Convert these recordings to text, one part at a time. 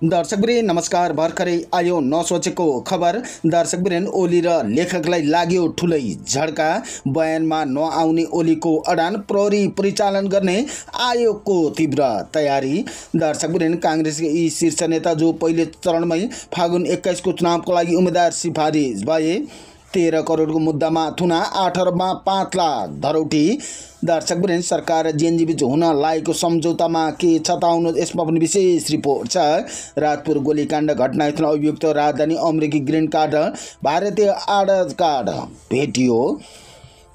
दर्शकवृन्द नमस्कार। भर्खरै आयो नसोचेको खबर। दर्शकवृन्द ओली र लेखकलाई लाग्यो ठुलै झड्का। बयानमा नआउने ओलीको अडान प्रहरी परिचालन गर्ने आयोगको तीव्र तयारी। दर्शकवृन्द कांग्रेसका यी शीर्ष नेता जो पहिले चरणमै फागुन 21 को चुनावको लागि उम्मेदवार सिफारिस भए 13 करोडको मुद्दामा थुना 8 अरबमा 5 लाख धरौटी। दर्शकवृन्द सरकार र जेएनजी बीच हुन लागेको सम्झौतामा के छ त आउनु यसमा पनि विशेष रिपोर्ट छ। राजपुर गोलीकाण्ड घटनास्थलमा अभियुक्त राजधानी अमेरिकी ग्रीन कार्ड भारतीय आधार कार्ड भेटियो।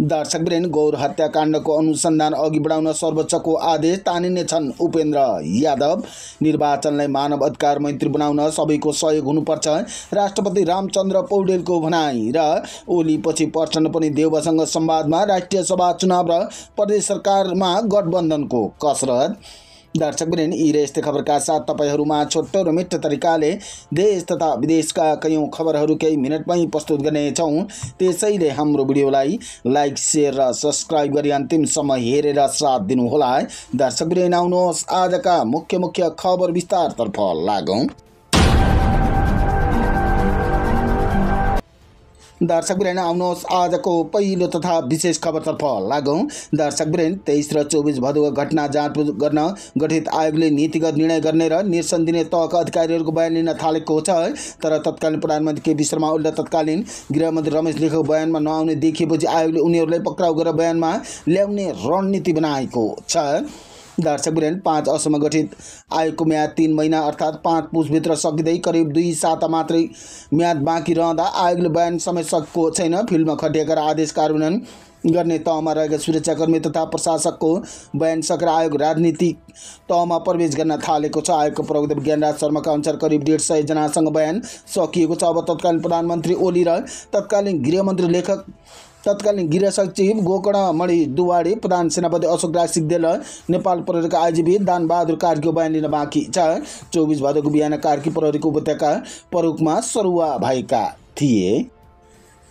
दर्शकवृन्द गौर हत्याकाण्डको अनुसन्धान अघि बढाउन सर्वोच्चको आदेश तानिने छन् उपेन्द्र यादव। निर्वाचनलाई मानव अधिकार मैत्री बनाउन सबैको सहयोग हुनुपर्छ राष्ट्रपति रामचन्द्र पौडेलको भनाई। र ओली पछि प्रचण्ड पनि देउवासँग संवादमा राष्ट्रिय सभा चुनाव र प्रदेश सरकारमा गठबन्धनको कसरत। दर्शकवृन्द यी र यस्तै खबरका साथ तपाईहरुमा छोटो र मिठो तरिकाले देश तथा विदेशका कयौं खबरहरू केही मिनेटमै प्रस्तुत गर्नेछौँ। त्यसैले हाम्रो भिडियोलाई लाइक शेयर र सब्स्क्राइब गरी अन्तिमसम्म हेरेर साथ दिनुहोला। दर्शकवृन्द आउनुहोस् आजका मुख्य खबर विस्तारतर्फ लागौं। दर्शकवृन्द आउनुहोस् आजको पहिलो तथा विशेष खबरतर्फ लागौं। दर्शकवृन्द 23 र 24 भदौको घटना जाँच गर्न गठित आयोगले नीतिगत निर्णय गर्ने र निर्देशन दिने तहका अधिकारीहरूको बयान लिन थालेको छ। तर तत्कालीन प्रधानमन्त्री केपी शर्मा ओली र तत्कालीन गृहमन्त्री रमेश लेखको बयानमा नआउने देखिएपछि आयोगले उनीहरूलाई पक्राउ गरेर बयानमा ल्याउने रणनीति बनाएको छ। दर्शकवृन्द 5 असम्म गठित आयोगको म्याद 3 महिना अर्थात् 5 पुसभित्र सकिँदै करिब 2 साता मात्रै म्याद बाँकी रहँदा आयोगले बयान समेत सकेको छैन। फिल्डमा खटिएका र आदेश कार्यान्वयन गर्ने तहमा रहेका सुरक्षाकर्मी तथा प्रशासकको बयान सकेर आयोग राजनीतिक तहमा प्रवेश गर्न थालेको छ। आयोगको प्रवक्ता ज्ञानराज शर्माका अनुसार करिब 150 जनासँग बयान सकिएको छ। अब तत्कालीन प्रधानमन्त्री ओली र तत्कालीन गृहमन्त्री लेखक, तत्कालीन गृह सचिव गोकर्णमणि दुवाडे, प्रधान सेनापति अशोक राज सिग्देल, नेपाल प्रहरीका आइजिपी दान बहादुर कार्कीको बयान लिन बाँकी छ। 24 भदौको बिहान कार्की प्रहरीको उपत्यका प्रमुखमा सरुवा भएका थिए।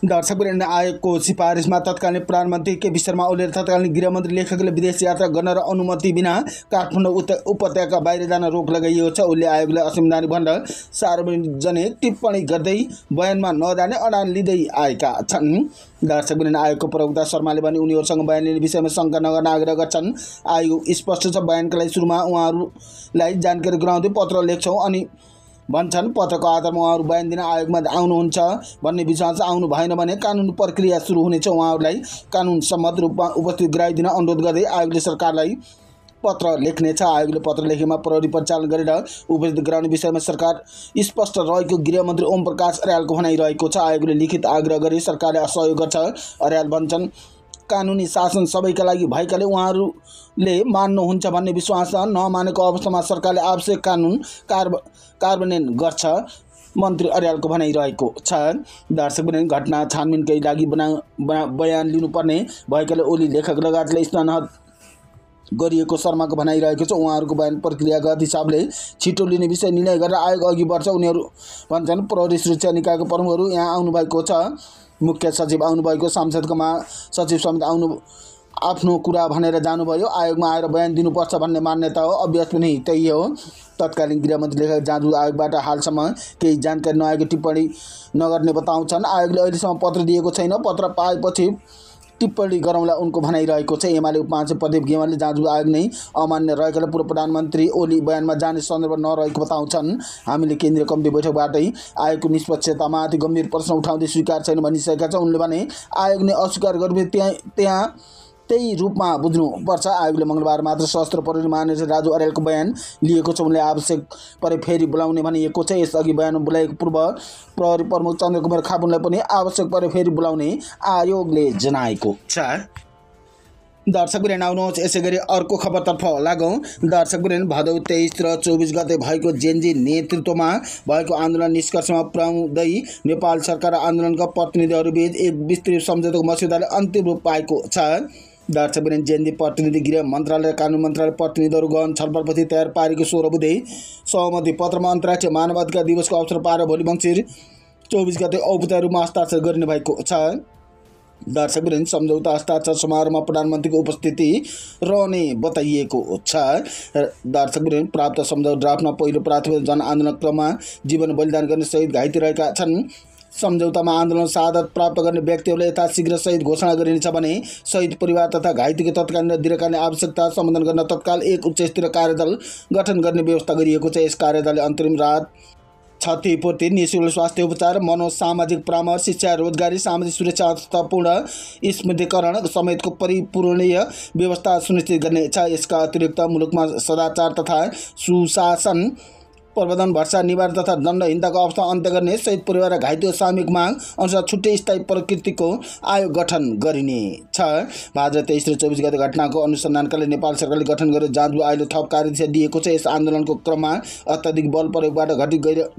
दर्शकवृन्द आयोगको सिफारिसमा तत्कालीन प्रधानमन्त्री केपी शर्मा ओली र तत्कालीन गृहमन्त्री लेखकले विदेश यात्रा गर्न र अनुमति बिना काठमाडौँ उपत्यका बाहिर जान रोक लगाइएको छ। ओलीले आयोगलाई असंवैधानिक भनेर सार्वजनिक टिप्पणी गर्दै बयानमा नजाने अडान लिँदै आएका छन्। दर्शकवृन्द आयोगको प्रवक्ता शर्माले भने उनीहरूसँग बयान लिने विषयमा शङ्का नगर्न आग्रह गर्छन्। आयोग स्पष्ट छ, बयानका लागि सुरुमा उहाँहरूलाई जानकारी गराउँदै पत्र लेख्छौँ अनि भन्छन् पत्रको आधारमा उहाँहरू बयान दिन आयोगमा आउनुहुन्छ भन्ने विश्वास आउनु भएन भने कानुनी प्रक्रिया सुरु हुनेछ। उहाँहरूलाई कानुन सम्मत रूपमा उपस्थित गराइदिन अनुरोध गर्दै आयोगले सरकारलाई पत्र लेख्नेछ। आयोगले पत्र लेखेमा प्रहरी परिचालन गरेर उपस्थित गराउने विषयमा सरकार स्पष्ट रहेको गृहमन्त्री ओम प्रकाश अर्यालको भनाइरहेको छ। आयोगले लिखित आग्रह गरी सरकारले सहयोग गर्छ। अर्याल भन्छन् कानुनी शासन सबैका लागि भएकाले उहाँहरूले मान्नुहुन्छ भन्ने विश्वास छ। नमानेको अवस्थामा सरकारले आवश्यक कानुन कार्यान्वयन गर्छ, मन्त्री अर्यालको भनाइरहेको छ। दर्शकवृन्द घटना छानबिनकै लागि बयान लिनुपर्ने भएकाले ओली लेखक लगायतले स्नानहत गरिएको शर्माको भनाइरहेको छ। उहाँहरूको बयान प्रक्रियागत हिसाबले छिटो लिने विषय निर्णय गरेर आयोग अघि बढ्छ। उनीहरू भन्छन् प्रहरी सुरक्षा निकायको प्रमुखहरू यहाँ आउनुभएको छ, मुख्य सचिव आउनुभएको, सांसदको महासचिव समेत आफ्नो कुरा भनेर जानुभयो। आयोगमा आएर बयान दिनुपर्छ भन्ने मान्यता हो, अभ्यास पनि त्यही हो। तत्कालीन गृहमन्त्री लेखक जाँच आयोगबाट हालसम्म केही जानकारी नआएको टिप्पणी नगर्ने बताउँछन्। आयोगले अहिलेसम्म पत्र दिएको छैन, पत्र पाएपछि टिप्पणी गरौँला उनको भनाइरहेको छ। एमाले उपमहासचिव प्रदीप गेवालले जाँच आयोग नै अमान्य रहेकाले पूर्व प्रधानमन्त्री ओली बयानमा जाने सन्दर्भ नरहेको बताउँछन्। हामीले केन्द्रीय कमिटी बैठकबाटै आयोगको निष्पक्षतामाथि गम्भीर प्रश्न उठाउँदै स्वीकार छैन भनिसकेका छ। उनले भने आयोगले अस्वीकार गरेपछि त्यही रूपमा बुझ्नुपर्छ। आयोगले मङ्गलबार मात्र सशस्त्र प्रहरी महानिर्देशक राजु अर्यालको बयान लिएको छ। उनले आवश्यक परे फेरि बोलाउने भनिएको छ। यसअघि बयान बोलाएको पूर्व प्रहरी प्रमुख चन्द्रकुमार खापुनलाई पनि आवश्यक परे फेरि बोलाउने आयोगले जनाएको छ। दर्शकवृन्द आउनुहोस् यसैगरी अर्को खबरतर्फ लागौं। दर्शकवृन्द भदौ 23 र 24 गते भएको जेएनजी नेतृत्वमा भएको आन्दोलन निष्कर्षमा पुर्याउँदै नेपाल सरकार र आन्दोलनका प्रतिनिधिहरूबीच एक विस्तृत सम्झौताको मस्यौदाले अन्तिम रूप पाएको छ। दर्शकवृन्द जेएनजी प्रतिनिधि, गृह मन्त्रालय र कानुन मन्त्रालय प्रतिनिधिहरू गहन छलफलपछि तयार पारेको 16 बुँदे सहमति पत्रमा अन्तर्राष्ट्रिय मानव अधिकार दिवसको अवसर पारेर भोलि मङ्सिर 24 गते औपचारिक रूपमा हस्ताक्षर गरिने भएको छ। दर्शकवृन्द सम्झौता हस्ताक्षर समारोहमा प्रधानमन्त्रीको उपस्थिति रहने बताइएको छ। दर्शकवृन्द प्राप्त सम्झौता ड्राफ्टमा पहिलो प्राथमिकता जनआन्दोलन क्रममा जीवन बलिदान गर्ने शहीद घाइते रहेका छन्। सम्झौतामा आन्दोलन शहादत प्राप्त गर्ने व्यक्तिहरूलाई यथाशीघ्र शहीद घोषणा गरिनेछ भने शहीद परिवार तथा घाइतेको तत्कालीन र दीर्घकालीन आवश्यकता सम्बोधन गर्न तत्काल एक उच्चस्तरीय कार्यदल गठन गर्ने व्यवस्था गरिएको छ। यस कार्यदलले अन्तरिम राहत, क्षतिपूर्ति, निःशुल्क स्वास्थ्य उपचार, मनोसामाजिक परामर्श, शिक्षा, रोजगारी, सामाजिक सुरक्षा, अर्थपूर्ण स्मृतिकरण समेतको परिपूर्णीय व्यवस्था सुनिश्चित गर्नेछ। यसका अतिरिक्त मुलुकमा सदाचार तथा सुशासन प्रवर्धन, भ्रष्टा निवारण तथा दण्डहीनताको अवस्था अन्त्य गर्ने, शहीद परिवार र घाइते सामूहिक माग अनुसार छुट्टै स्थायी प्रकृतिको आयोग गठन गरिनेछ। भाद्र 23 र 24 गते घटनाको अनुसन्धानका लागि नेपाल सरकारले गठन गरेर जाँच आयोगले थप कार्यदिशा दिएको छ। यस आन्दोलनको क्रममा अत्याधिक बल प्रयोगबाट घटित गैर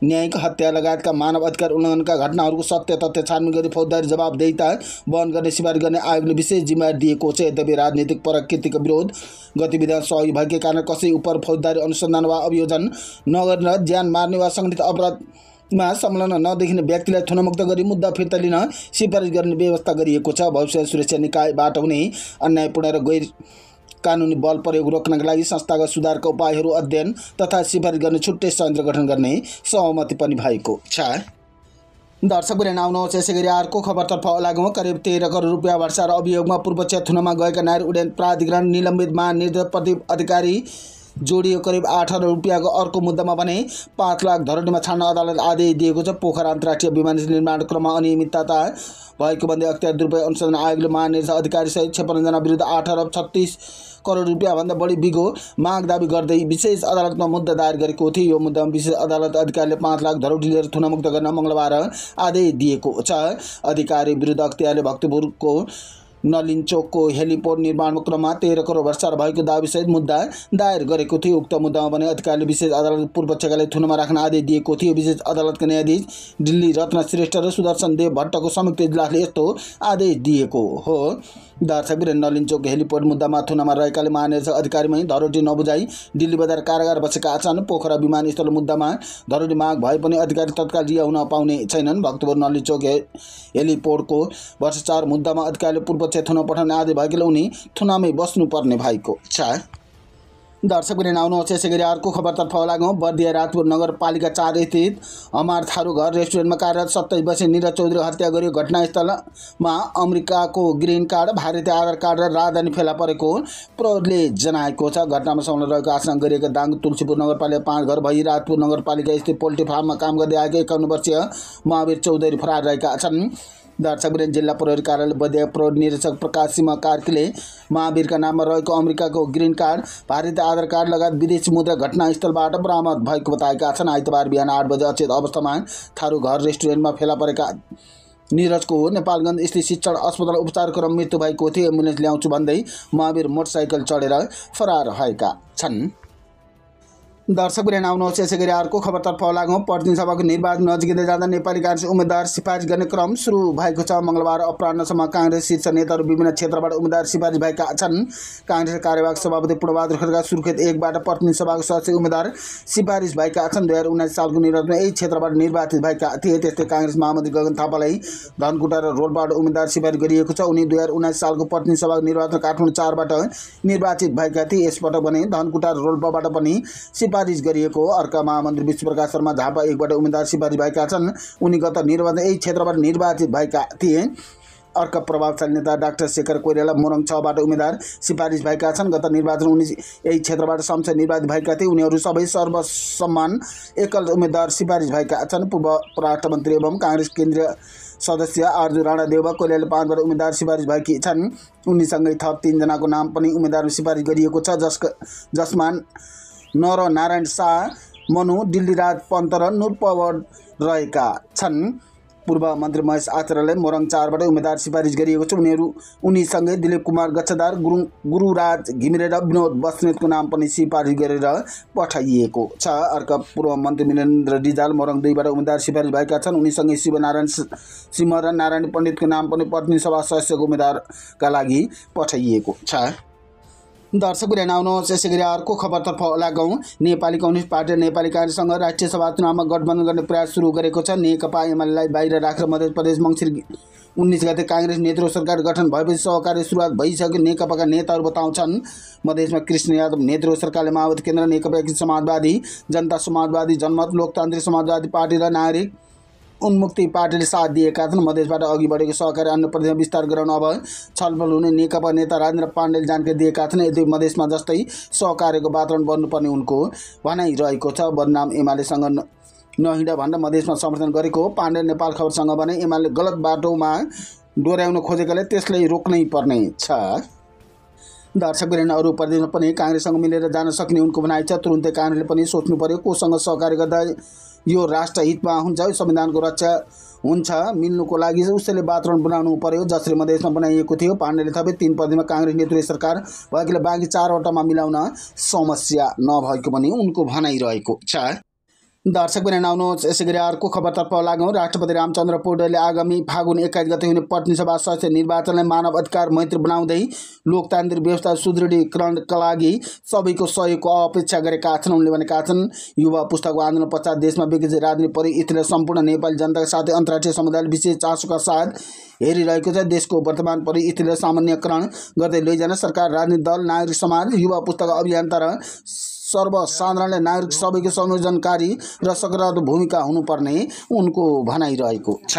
न्यायिक हत्या लगायतका मानव अधिकार उल्लङ्घनका घटनाहरूको सत्य तथ्य छानबिन गरी फौजदारी जवाबदेहिता वहन गर्ने सिफारिस गर्ने आयोगले विशेष जिम्मेवारी दिएको छ। यद्यपि राजनीतिक प्रकृतिको विरोध गतिविधिमा सहयोगी भएकै कारण कसै उप फौजदारी अनुसन्धान वा अभियोजन नगरेर ज्यान मार्ने वा सङ्गठित अपराधमा संलग्न नदेखिने व्यक्तिलाई थुनमुक्त गरी मुद्दा फिर्ता लिन सिफारिस गर्ने व्यवस्था गरिएको छ। भविष्य सुरक्षा निकायबाट हुने अन्यायपूर्ण र गैर कानुनी बल प्रयोग रोक्नका लागि संस्थागत सुधारका उपायहरू अध्ययन तथा सिफारिस गर्ने छुट्टै संयन्त्र गठन गर्ने सहमति पनि भएको छ। दर्शकवृन्द आउनुहोस् यसै गरी अर्को खबरतर्फ लागौँ। करिब 13 करोड रुपियाँ भ्रष्टाचार अभियोगमा पूर्वोच्च थुनमा गएका नागरिक उड्डयन प्राधिकरण निलम्बित महानिर्देशक प्रति अधिकारी जोडियो। करिब 8 अरब रुपियाँको अर्को मुद्दामा भने 5 लाख धरोटीमा छाड्न अदालत आदेश दिएको छ। पोखरा अन्तर्राष्ट्रिय विमानस्थल निर्माण क्रममा अनियमितता भएको भन्दै अख्तियार दुरुपयोग अनुसन्धान आयोगले महानिर्देशक अधिकारी सहित 56 जना विरुद्ध 8 अरब 36 करोड रुपियाँभन्दा बढी बिगो माग दाबी गर्दै विशेष अदालतमा मुद्दा दायर गरेको थियो। यो मुद्दामा विशेष अदालत अधिकारीले 5 लाख धरोटी लिएर थुनामुक्त गर्न मङ्गलबार आदेश दिएको छ। अधिकारी विरुद्ध अख्तियारले भक्तपुरको नलिनचोकको हेलिपोर्ट निर्माण क्रममा 13 करोड भ्रष्टाचार भएको दाबीसहित मुद्दा दायर गरेको थियो। उक्त मुद्दामा भने अधिकारीले विशेष अदालत पूर्वपक्षकालाई थुनमा राख्न आदेश दिएको थियो। विशेष अदालतका न्यायाधीश दिल्ली रत्न श्रेष्ठ र सुदर्शन देव भट्टको संयुक्त इजलासले यस्तो आदेश दिएको हो। दर्शकवृन्द नलिनचोक हेलिपोर्ट मुद्दामा थुनामा रहेकाले महानिर्देशक अधिकारीमै धरोटी नबुझाई दिल्ली बजार कारागार बसेका छन्। पोखरा विमानस्थल मुद्दामा धरोटी माग भए पनि अधिकारी तत्काल रिहा हुन पाउने छैनन्। भक्तपुर नलिनचोक हेलिपोर्टको भ्रष्टाचार मुद्दामा अधिकारीले पूर्वोच्च थुना पठाउने आदेश भएकोले उनी थुनामै बस्नुपर्ने भएको छ। दर्शकवृन्द आउनुहोस् यसै गरी अर्को खबरतर्फ लागौँ। बर्दिया राजपुर नगरपालिका 4 स्थित हमार थारू घर रेस्टुरेन्टमा कार्यरत 27 वर्षीय नीरज चौधरी हत्या गरियो। घटनास्थलमा अमेरिकाको ग्रिन कार्ड, भारतीय आधार कार्ड र राजधानी फेला परेको प्रहरीले जनाएको छ। घटनामा संलग्न रहेको आशंका गरिएका दाङ तुलसीपुर नगरपालिका 5 घर भई राजपुर नगरपालिका स्थित पोल्ट्री फार्ममा काम गर्दै आएका 51 वर्षीय महावीर चौधरी फरार रहेका छन्। दर्शकवृन्द जिल्ला प्रहरी कार्यालय बर्दिया प्रहरी निरीक्षक प्रकाश सिंह कार्कीले महावीरका नाममा रहेको अमेरिकाको ग्रिन कार्ड, भारतीय आधार कार्ड लगायत विदेशी मुद्रा घटनास्थलबाट बरामद भएको बताएका छन्। आइतबार बिहान 8 बजे अचेत अवस्थामा थारू घर रेस्टुरेन्टमा फेला परेका नीरजको नेपालगञ्ज स्थित शिक्षण अस्पताल उपचार क्रम मृत्यु भएको थियो। एम्बुलेन्स ल्याउँछु भन्दै महावीर मोटरसाइकल चढेर फरार भएका छन्। दर्शकवृन्द आउनुहोस् यसै गरी अर्को खबरतर्फ लागौँ। प्रतिनिधि सभाको निर्वाचन नजिकै जाँदा नेपाली काङ्ग्रेस उम्मेदवार सिफारिस गर्ने क्रम सुरु भएको छ। मङ्गलबार अपराह्नसम्म काङ्ग्रेस शीर्ष नेताहरू विभिन्न क्षेत्रबाट उम्मेदवार सिफारिस भएका छन्। काङ्ग्रेस कार्यवाहक सभापति पूर्णबहादुर खड्का सुर्खेत 1बाट प्रतिनिधि सभाको सदस्य उम्मेदवार सिफारिस भएका छन्। 2019 सालको निर्वाचनमा यही क्षेत्रबाट निर्वाचित भएका थिए। त्यस्तै काङ्ग्रेस महामन्त्री गगन थापालाई धनकुटा र रोल्पाबाट उम्मेदवार सिफारिस गरिएको छ। उनी 2019 सालको प्रतिनिधि सभाको निर्वाचन काठमाडौँ 4बाट निर्वाचित भएका थिए। यसपटक भने धनकुटा र रोल्पाबाट पनि सिफारिस गरिएको। अर्का महामन्त्री विष्णुप्रकाश शर्मा झापा 1बाट उम्मेदवार सिफारिस भएका छन्। उनी गत निर्वाचन यही क्षेत्रबाट निर्वाचित भएका थिए। अर्का प्रभावशाली नेता डाक्टर शेखर कोइराला मोरङ 6बाट उम्मेदवार सिफारिस भएका छन्। गत निर्वाचन उनी यही क्षेत्रबाट संसद निर्वाचित भएका थिए। उनीहरू सबै सर्वसम्मान एकल उम्मेदवार सिफारिस भएका छन्। पूर्व परराष्ट्र मन्त्री एवं काङ्ग्रेस केन्द्रीय सदस्य आर्जु राणा देउबा कोइराला 5बाट उम्मेदवार सिफारिस भएकी छन्। उनीसँगै थप 3 जनाको नाम पनि उम्मेदवार सिफारिस गरिएको छ, जसमा नर नारायण शाह, मनु दिल्लीराज पन्त र नुर पवर रहेका छन्। पूर्व मन्त्री महेश आचार्यलाई मोरङ 4बाट उम्मेदवार सिफारिस गरिएको छ। उनीसँगै दिलीप कुमार गच्छदार, गुरुराज घिमिरे र विनोद बस्नेतको नाम पनि सिफारिस गरेर पठाइएको छ। अर्का पूर्व मन्त्री वीरेन्द्र रिजाल मोरङ 2बाट उम्मेदवार सिफारिस भएका छन्। उनीसँगै शिवनारायण सिंह र नारायण पण्डितको नाम पनि प्रतिनिधि सभा सदस्यको उम्मेदवारका लागि पठाइएको छ। दर्शक आउनुहोस् यसै गरी अर्को खबरतर्फ लागौँ। नेपाली कम्युनिस्ट पार्टी र नेपाली काङ्ग्रेससँग राष्ट्रिय सभा चुनावमा गठबन्धन गर्ने प्रयास सुरु गरेको छ। नेकपा एमालेलाई बाहिर राखेर मध्य प्रदेश मङ्सिर 19 गते काङ्ग्रेस नेतृत्व सरकार गठन भएपछि सहकार्य सुरुवात भइसक्यो। नेकपाका नेताहरू बताउँछन् मधेसमा कृष्ण यादव नेतृत्व सरकारले माओवादी केन्द्र, नेकपा एकीकृत समाजवादी, जनता समाजवादी, जनमत, लोकतान्त्रिक समाजवादी पार्टी र नागरिक उन्मुक्ति पार्टीले साथ दिएका छन्। मधेसबाट अघि बढेको सहकारी अन्य प्रदेशमा विस्तार गराउन अब छलफल हुने नेकपा नेता राजेन्द्र पाण्डेले जानकारी दिएका छन्। यदि मधेसमा जस्तै सहकार्यको वातावरण बन्नुपर्ने उनको भनाइरहेको छ। बदनाम एमालेसँग नहिँड भनेर मधेसमा समर्थन गरेको पाण्डे नेपाल खबरसँग भने एमाले गलत बाटोमा डोर्याउन खोजेकाले त्यसलाई रोक्नै पर्ने छ। दर्शक अरू प्रदेशमा पनि काङ्ग्रेससँग मिलेर जान सक्ने उनको भनाइ छ। तुरुन्तै काङ्ग्रेसले पनि सोच्नु पर्यो कोसँग सहकार्य गर्दा यो राष्ट्र हितमा हुन्छ, संविधानको रक्षा हुन्छ। मिल्नुको लागि उसैले वातावरण बनाउनु पर्यो जसरी मधेसमा बनाइएको थियो। पाण्डेले थपे 3 प्रदेशमा काङ्ग्रेस नेतृत्व सरकार भएकोले बाँकी 4वटामा मिलाउन समस्या नभएको पनि उनको भनाइरहेको छ। दर्शक आउनुहोस् यसै गरी अर्को खबरतर्फ लागौँ। राष्ट्रपति रामचन्द्र पौडेलले आगामी फागुन 21 गते हुने प्रतिनिधि सभा सदस्य निर्वाचनलाई मानव अधिकार मैत्री बनाउँदै लोकतान्त्रिक व्यवस्था सुदृढीकरणका लागि सबैको सहयोगको अपेक्षा गरेका छन्। उनले भनेका छन् युवा पुस्ताको आन्दोलन पश्चात देशमा विकसित राजनीतिक परिस्थितिलाई सम्पूर्ण नेपाली जनताका साथै अन्तर्राष्ट्रिय समुदायले विशेष चासोका साथ हेरिरहेको छ। देशको वर्तमान परिस्थितिलाई सामान्यकरण गर्दै लैजान सरकार, राजनीतिक दल, नागरिक समाज, युवा पुस्ताका अभियन्ता र सर्वसाधारणले नागरिक सबैको संयोजनकारी र सकारात्मक भूमिका हुनुपर्ने उनको भनाइरहेको छ।